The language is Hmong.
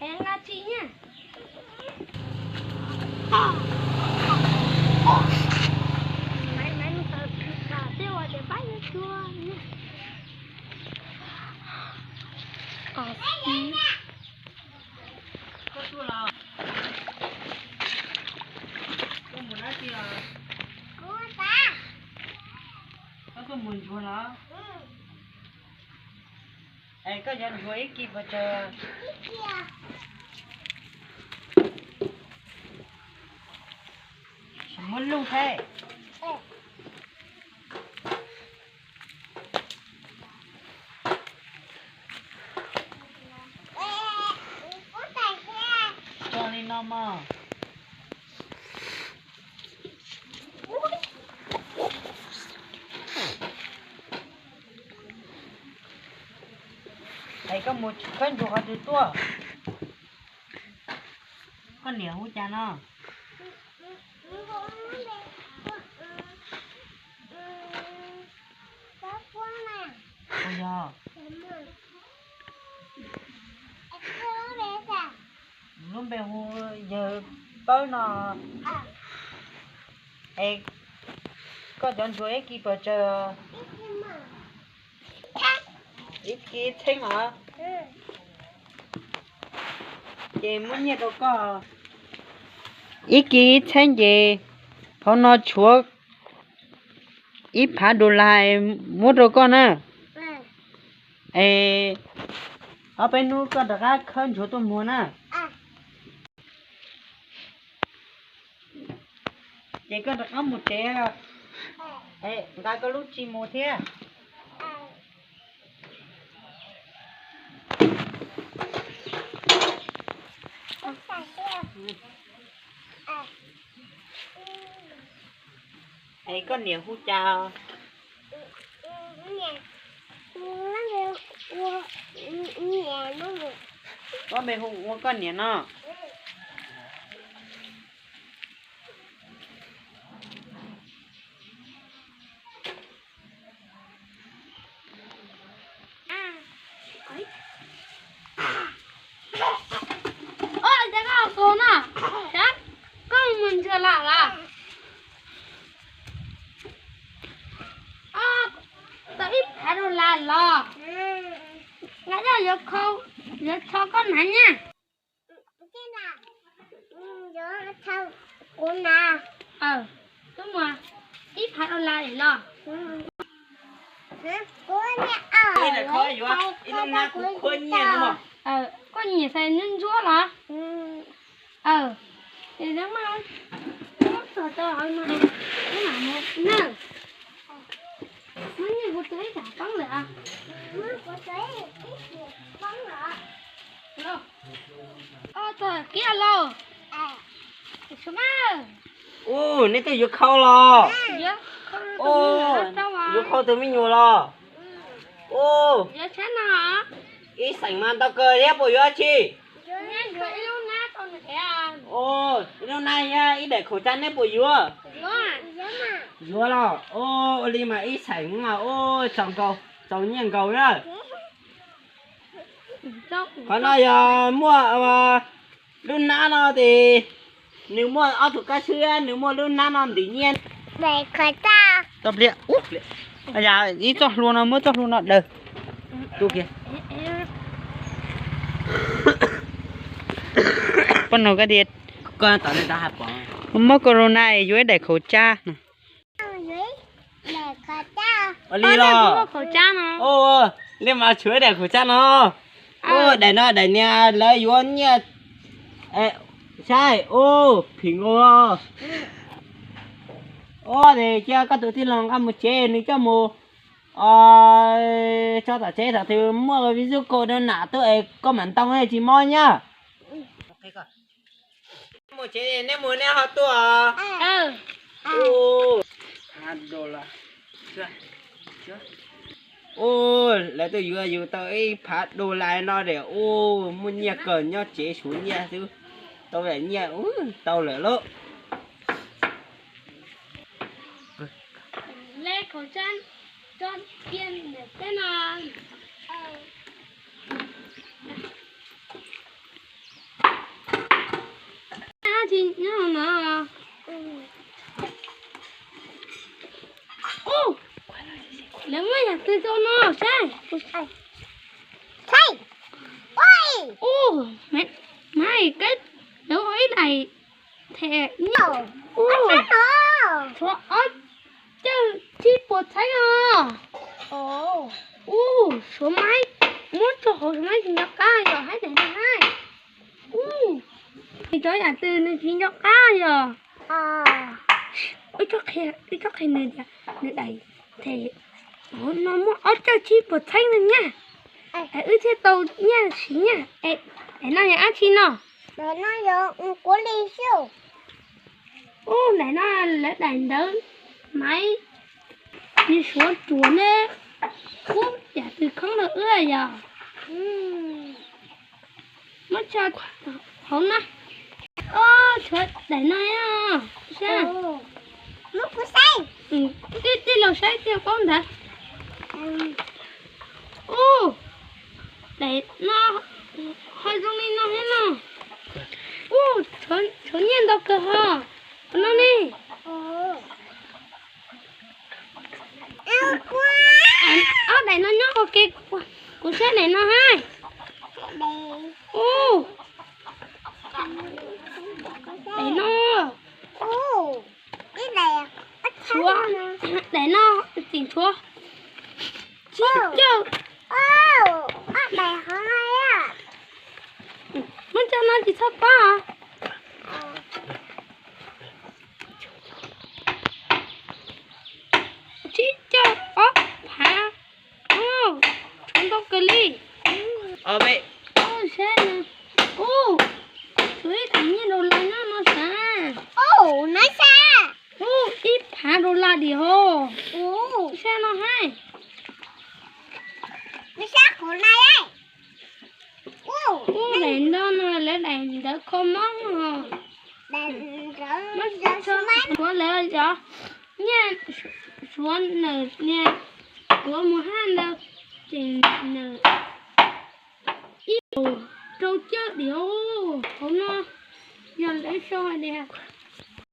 Es nqa tsis nyiaj. Maiv, maiv mus tawm tsis tawm thiab ua ces pab yuav tsuag nyiaj. Koj mus dab tsi os? Koj tuaj mus ntsuag los? Es koj yuav ntsuag ib kis pes tsawg? Tsis muaj lug thiab. Tso li no mog. Es koj mus khawb ntsuag qhov twg tuaj? Koj niam hu cas no? Ua yog lub npe hu yawg Pawb no. Es koj cov ntsuag ib kis pes tsawg? Ib kis txheeb os. Ces muab nyiaj rau koj. Ib kis ib txheeb ces hauv no tshuav ib phav dollar, muab rau koj na. Es ob peb hnub koj rov qab khawb ntsuag tuaj muag na. Ces koj rov qab mus tsev, nqa koj lub tsis mus thiab. Es koj niam hu cas? Koj npe hu ua koj niam no. Ua cas koj tus no, koj mus ntsuag lam los? Tau ib phav dollar los? Nqa coj yuav, yuav tho koj hnav nyaj. Wb mus, ib phav dollar los? Koj nyiam xaiv ntsuab los? Ces muab tso rau hauv no, wb mam mus na. Muab nyiaj hu rau ib phav poob lawm. Txog kiag lauj. Ub, nej twb yuav khau los? Yuav khau tus me nyuam los? Ub, ib xeem mas ntau kawg thiab, puas yuav tsi? Ub, ib lub nab thiab ib daim khaum tsab neb puas yuav? Yuav los? Ub, ua li mas ib xeem mas ub, txaus nyiaj nkaus na. Qhov no yog muaj lub hnab no ces nws muaj ob tug kab swb, nws muaj lub hnab no ntim nyiaj. Ib txoj hlua no, muab txoj hlua no daws. Poj no koj tias muab corona es yuav ib daim khaum tsab no. Ua li los? Li mas tshuav ib daim khaum tsab no. Ub, daim no daim niag lawv yuav nyiaj. Saib, ub, phim nkaus. Ub, ces cia koj tus tij laug nqa mus tsev, nws coj mus tso tom tsev, thaum twg muaj vis xub kaum rau nam tuaj es koj mam ntoo tsis mob nyab. Mus tsev, neb mus neb ho tuaj. Ub, lawv twb yuav yus tau ib phav dollar no de, ub, muaj nyiaj kawg, nyob tsev suav nyiaj xwb. Tau daim nyiaj, ub, tau lawm lauj. Nws rau no saib. Saib. Ua, maiv, kab, lawv ua ib daim them nyiaj. Ua, tshuav ob cawj tsib puas txheeb os. Ua, suav maiv, muab tso hauv suav maiv tsis nco qab yog hab daim no hab. Ua, cov yam twg nws tsis nco qab yog. Wb txhob qhia nws tias nws daim them no muaj ob cawj tsib puas txheeb no nyaj. Es wb thiaj tau nyiaj siv nyaj. Daim no yog dab tsi no? Ua, daim no lawv daim ntawv maiv, nws suav ruam ne. Ub, yam twg khoob rau wb yog? Muab tso hauv na. Ub, tshuav daim no. Saib, tij laug saib tij paub ntawd. Ub, daim no ho zoo li no thiab no. Ub, tshuav nyiaj ntau kawg hos. Qhov no ne. Ob daim no nyob qhov kev, kuv saib daim no hab. Ub, daim no, tshuav, daim no tseem tshuav tsib caug. Muab tso no tsis txhob pab. Tsib caug ob phav. Tshuav ntau kawg li. Saib no. Ub, tshuav ib daim nyiaj dollar nyob no sav. Ub, ib phav dollar dim hos. Saib no hab. Ub, daim no no lawv daim ntawv kho mob os. Suav lawv cov nyiaj, suav nawm niag, suav mus hab ntawd tseem nawm ib puas rau cawj dim. Hauv no yog lawv sau hais tias